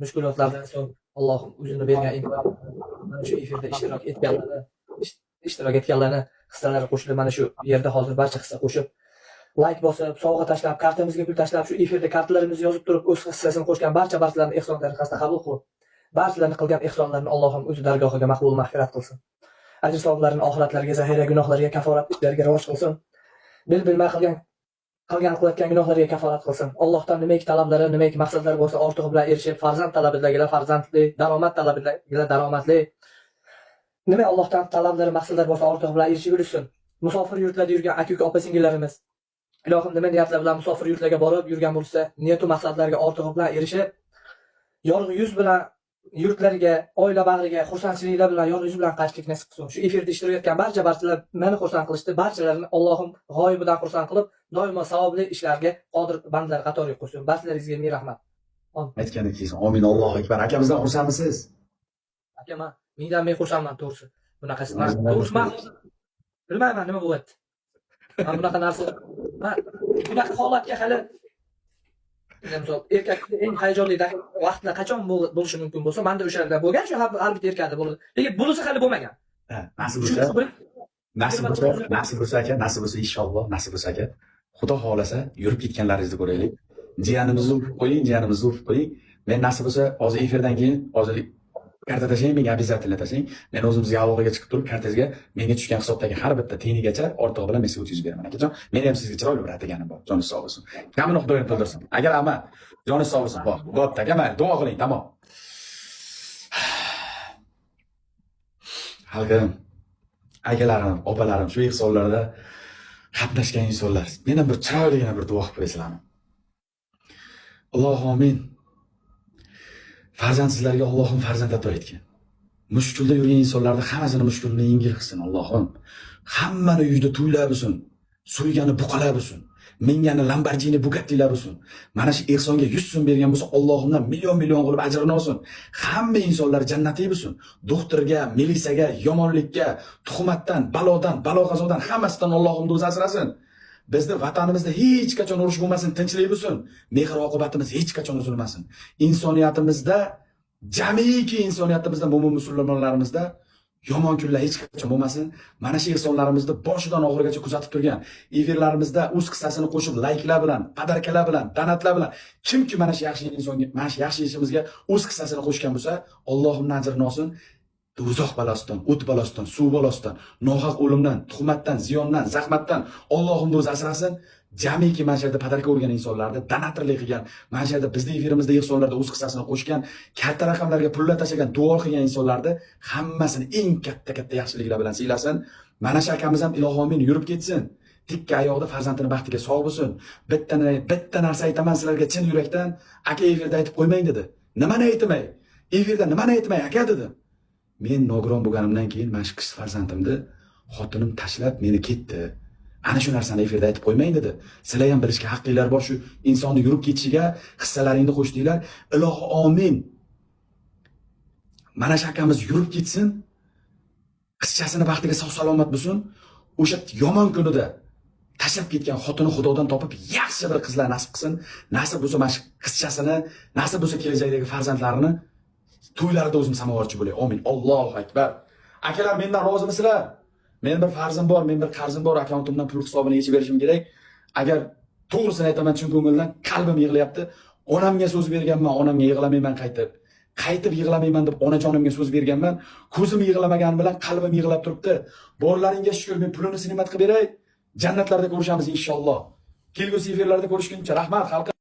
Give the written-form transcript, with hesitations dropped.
Mushkulotlardan so'ng Allohim o'zini bergan imkoniyatni, mana shu efirda ishtirok etganlarni hissalari qo'shilib, mana shu yerda hozir barcha hissa qo'shib, layk bosib, sovg'a tashlab, kartamizga pul tashlab, shu efirda kartalarimizni yozib turib, o'z hissasini qo'shgan barcha barchalarni ehson tariqasida qabul qilib, barchalarni qilgan ehsonlarini Allohim o'zi dargohiga maqbul mag'firat qilsin. Ajr savoblarini oxiratlarga zaxira, gunohlarga kaforat, ishlarga rivoj qilsin. Bil bilmay qilgan qilayotgan gunohlarga kaforat qilsin. Allohdan nimaiki talablari, nimaiki maqsadlari bo'lsa, ortig'i bilan erishib, farzand talabidagilar farzandli, daromad talabidagilar daromadli. Nima Allohdan talablari, maqsadlari bo'lsa, ortig'i bilan erishib yurishsin. Musofir yurtlarda yurgan aka-uka, opa singillarimiz, ilohim, nima niyatlar bilan musofir yurtlarga borib yurgan bo'lsa, niyatu maqsadlarga ortig'i bilan erishib, yorug' yuz bilan yurtlariga, oila bag'riga xursandchiliklar bilan, yorug' yuz bilan qaytishlik nasib qilsin. Shu efirda ishtirok etgan barcha barchalar meni xursand qilishdi. Barchalarini Allohim g'oyibidan xursand qilib, doimo savobli ishlarga qodir bandalar qatoriga qo'shsin. Barchalaringizga ming rahmat. Aytgandek kelsin. Omin, Allohu akbar. Akamizdan xursandmisiz? Aka, man mingdan ming xursandman, to'g'risi. Bunaqasi man, to'g'risi, man hozir bilmayman nima bo'lyapti. Man bunaqa narsa, man bunaqa holatga hali, misol, erkakni eng hayajonli vaqtlar qachon bo'lishi mumkin bo'lsa, manda o'shalar bo'lgan, shu har bitta erkakda bo'ladi. Lekin bunisi hali bo'lmagan. Ha, nasib bo'lsa, nasib bo'lsa, nasib bo'lsa aka, nasib bo'lsa, inshaalloh, nasib bo'lsa aka. Xudo xohlasa, yurib ketganlaringizni ko'raylik. Jiyanimizni o'pib qo'ying, jiyanimizni o'pib qo'ying. Men nasib bo'lsa, hozir efirdan keyin hozir karta tashlang, menga обязательно tashlang. Men o'zimizga aloqaga chiqib turib, kartangizga menga tushgan hisobdagi har bitta tiyinigacha ortig'i bilan men sizga o'tkazib beraman, akajon. Meni ham sizga chiroyli bir ataganim bor. Joningiz sog' bo'lsin. Kamini Xudoyim to'ldirsin. Agar ama joningiz sog' bo'lsin. Bor, bo'pti aka, mayli, duo qiling, tamom. Xalqim, akalarim, opalarim, shu ehsonlarda qatnashgan insonlar, men ham bir chiroyligina bir duo qilib qo'yaysizlarmi? Allohu amin. Farzandsizlarga Allohim farzand ato etgin. Mushkulda yurgan insonlarni hammasini mushkulini yengil qilsin Allohim. Hammani uyida to'ylar bo'lsin. So'ygani buqalar bo'lsin. Mingani Lamborghini, Bugattilar bo'lsin. Mana shu ehsonga 100 so'm bergan bo'lsa, Allohimdan million million qilib ajrini olsin. Hamma insonlar jannatiy bo'lsin. Doktorga, milisaga, yomonlikka, tuhmatdan, balodan, balo qazodan hammasidan Allohim o'zi asrasin. Bizni vatanimizda hech qachon urush bo'lmasin, tinchlik bo'lsin. Mehr oqibatimiz hech qachon uzilmasin. Insoniyatimizda, jamiki insoniyatimizda, mo'min musulmonlarimizda yomon kunlar hech qachon bo'lmasin. Mana shu ehsonlarimizni boshidan oxirigacha kuzatib turgan, efirlarimizda o'z hissasini qo'shib, layklar bilan, подарка lar bilan, donatlar bilan kimki mana shu yaxshi insonga, mana shu yaxshi ishimizga o'z hissasini qo'shgan bo'lsa, Allohimdan ajrini olsin. Do'zax balosidan, o't balosidan, suv balosidan, nohaq o'limdan, tuhmatdan, ziyondan, zahmatdan Allohim o'zi asrasin. Jamiki mana shu yerda подарка urgan insonlarni, donatorlik qilgan, mana shu yerda bizni efirimizda ehsonlarda o'z hissasini qo'shgan, katta raqamlarga pullar tashlagan, duo qilgan insonlarni hammasini eng katta katta yaxshiliklar bilan siylasin. Mana shu akamiz ham, ilohi omin, yurib ketsin. Tikka oyoqda farzandini baxtiga sog' bo'lsin. Bitta bitta narsa aytaman sizlarga chin yurakdan, aka, efirda aytib qo'ymang dedi. Nimani aytmay? Efirda nimani aytmay, aka, dedim. Men nogiron bo'lganimdan keyin mana shu qiz farzandimni xotinim tashlab meni ketdi. Ana shu narsani efirda aytib qo'ymang dedi. Sizlar ham bilishga haqqinglar bor, shu insonni yurib ketishiga hissalaringni qo'shdinglar. Ilohi omin. Mana shu akamiz yurib ketsin. Qizchasini baxtiga sog' salomat bo'lsin. O'sha yomon kunida tashlab ketgan xotini Xudodan topib yaxshi bir qizlar nasib qilsin. Nasib bo'lsa, mana shu qizchasini, nasib bo'lsa, kelajakdagi farzandlarini to'ylarida o'zim samovarchi bo'lay. Omin. Allohu akbar. Akalar, mendan rozimisizlar? Men bir farzim bor, men bir qarzim bor, akkauntimdan pul hisobini yechib berishim kerak. Agar to'g'risini aytaman, chin ko'ngildan qalbim yig'layapti. Onamga so'z berganman, onamga yig'lamayman qaytib. Qaytib yig'lamayman deb onajonimga so'z berganman. Ko'zim yig'lamagani bilan qalbim yig'lab turibdi. Borlaringga shukur, men pulini снимать qilib beray. Jannatlarda ko'rishamiz inshaalloh. Kelgusi efirlarda ko'rishguncha rahmat, xalqim.